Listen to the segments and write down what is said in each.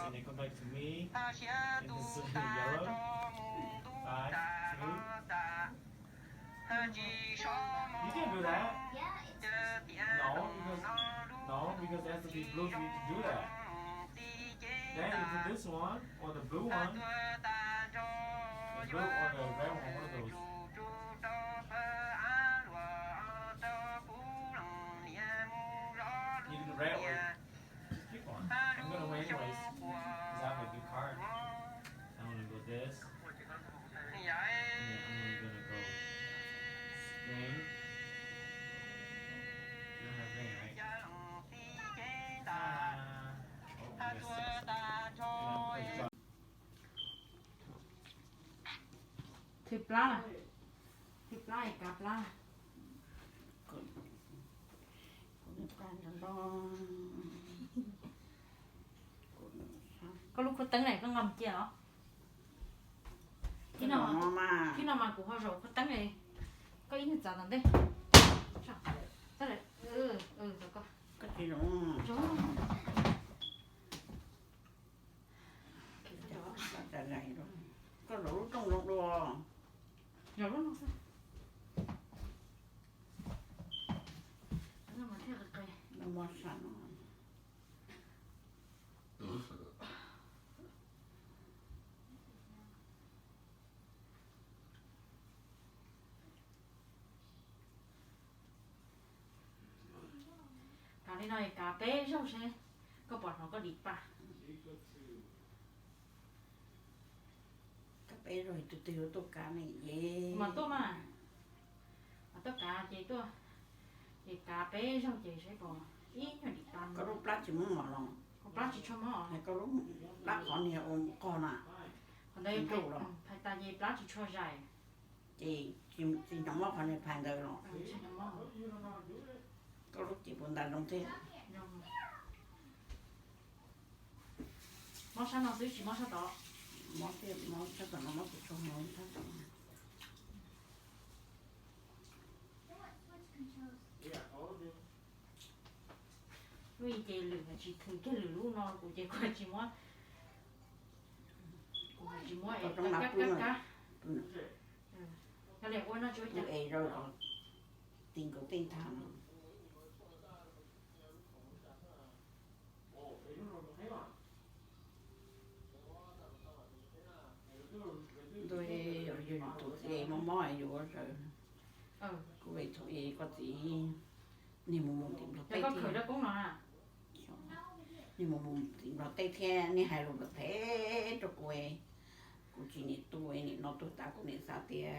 And then come back to me. And this is yellow. Five, two. You can do that. No, because, no, because it has to be blue for you to do that. Then you do this one, or the blue one. The blue or the red one, one of those. You do the red or Just keep on. I'm gonna wait anyways. 'Cause I have a good card. I'm gonna go this. And then I'm gonna go spring. You don't have green, right? Ah. Oh, I guess six. And then put drop. Thwj plab, thwj plab es kav plab. Koj lub khuab teeb ne, koj nqa mus cia os. Thib no mas kuv ho zaum khuab teeb li. Koj ib nyuag txav tom ntej. Koj zaum lub rooj zoo dua. Zaum lub no xwb. Mob sab no. Kav li no es kav peb zaug seb koj puas hnov koj dim pa. Kav peb zaug tus twg yuav tuaj kav ne ces. Mas tuaj mas. Mas tuaj kav ces tuaj. Ces kav peb zaug ces seb puas ib nyuag dim pa. Koj lub plab tsis muaj mos los? Koj plab tsis tshua mob. Koj lub plab qhov niag ua qog na. Qhov ntawd phais tas ces plab tsis tshua zais. Ces tsis hnov mob qhov niag phais ntawd los? Koj lub ces puas ntas zoo thiab? Mob sab no xwb tsis mob sab tod. Mob thiab, mob sab tom no mob tsis tshua mus sab tom no. Lub ces lwm tsis thwm kiag lwm lub no kuv ces kuv tsis muab, kuv tsis muab es kab kab kab. Yog li ua no tsis ua cas. Ti nkaus tej nthav no. Ntuj, yog yus tus txiv mob mob yus ua zaws. Kuv thaum koj txiv, niag mus mus tim Nplog teb thiab, niag mus mus tim Nplog teb thiab niag hais lus phem phem rau kuv, kuv tsis niam tu, nim no tuag tas kuv niam xav tias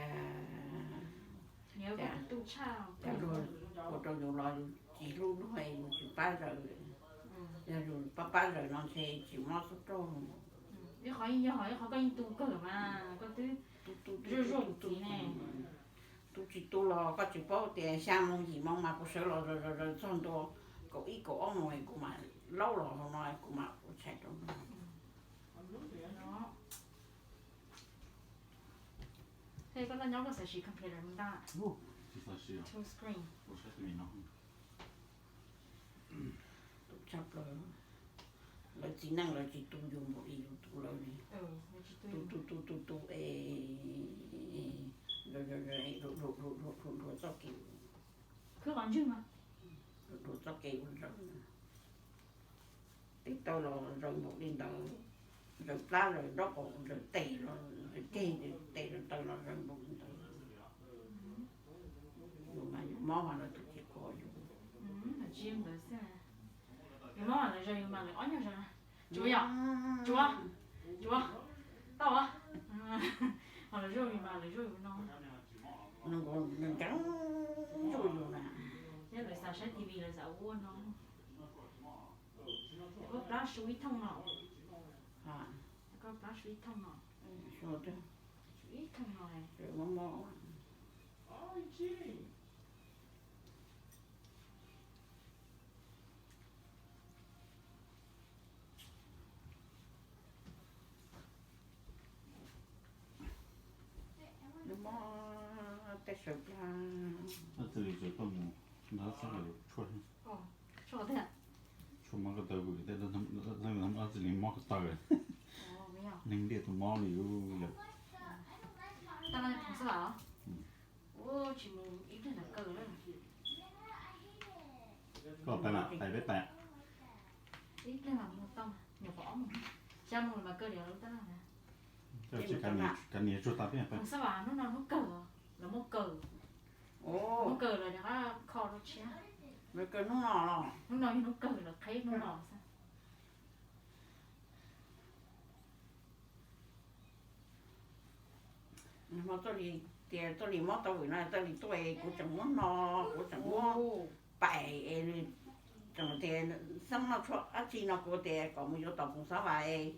cas luag ua rau yus los yus tsis hlub luag, yus tsis pab zaws. Yog yus pab pab zaws no ntshe tsis mob xub rog. Ib qhov yeej yog, ib qhov koj yeej tu kawg mas koj twb zuj zus txiv ne. Tu tsis tu los koj tsis paub tias xya moo yim moo mas kuv sawv los zaws zaws zaws txog ntua kaum ib kaum ob moos kuv mam laub los hauv no kuv mam ua tshais rau no. Koj noj nyob koj xav siv computer ntag? Two screen. Tu tshaj plaws. Lawv txiv neej lawv tsis tu yus npaum li yus tu lawv li. Tu tu tu tu tu es ua ua ua txoj kev, ua ua txoj kev ua zaws. Tej taw los zaws npaum li ntawd, zaws plab zaws nraub qaum zaws tes los zaws ceg zaws tes zaws taw los zaws npaum li ntawd. Yus mas yus mob mas lawv twb tsis kov yus. Yus mob mas lawv zaws yus mas lawv ob nyuag zaws. Tsuav yom? Tsuav, tsuav, tau os. Ho lawv zuaj yus mas lawv zuaj yus no. Nws nkees zuaj yus na. Thiab lawv xav saib T V lawv xav ua no. Koj plab su ib thooj no. Koj plab su ib thooj no. Su ib thooj no. Nws mob tej saw plab. Tus li tsis tau mus nrog xab lawm tshuaj. Tshuaj tiag. Tshuaj mob ko taw vwm tej, leej no Tsis li mob ko taw, neeg ntiaj tug mob li. Tab laj phoov xab vam, ua tsis mus ib pliag los kaw lawm. Koj pais mas pais peb pais. Ib pliag mas mus tau, nyuam qhuav ob moos, xya moos lawm mas kaw li lub tab laj na. Kav niam tsuag tas peb pais. Phoov xab vam hnub no hnub kawg, lawv muab kaw, muab kaw los rov qab kho rau tshiab. Hnub no yog hnub kawg lawv qheb hnub no xwb. Nag hmo txoj li, tias txoj li mob tau vim no txoj li tuaj kuv tseem muab no, kuv tseem muab pais es nws tseem tias Xeeb noj tshuaj dab tsi no kuv tias kom mus yuav tom Phoov Xab Vam es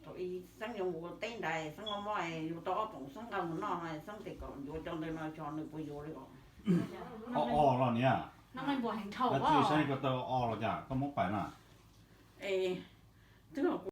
thaum ub Xeeb yuav mus ua teb nrad Xeeb mob mob yuav tau ob poom Xeeb nqa mus noj no Xeeb tias kom yuav cov ntawd no tso nws puas yuav li os. Ob os los niam, no tsis saib ko taw os los cas koj muab pais na. Es twb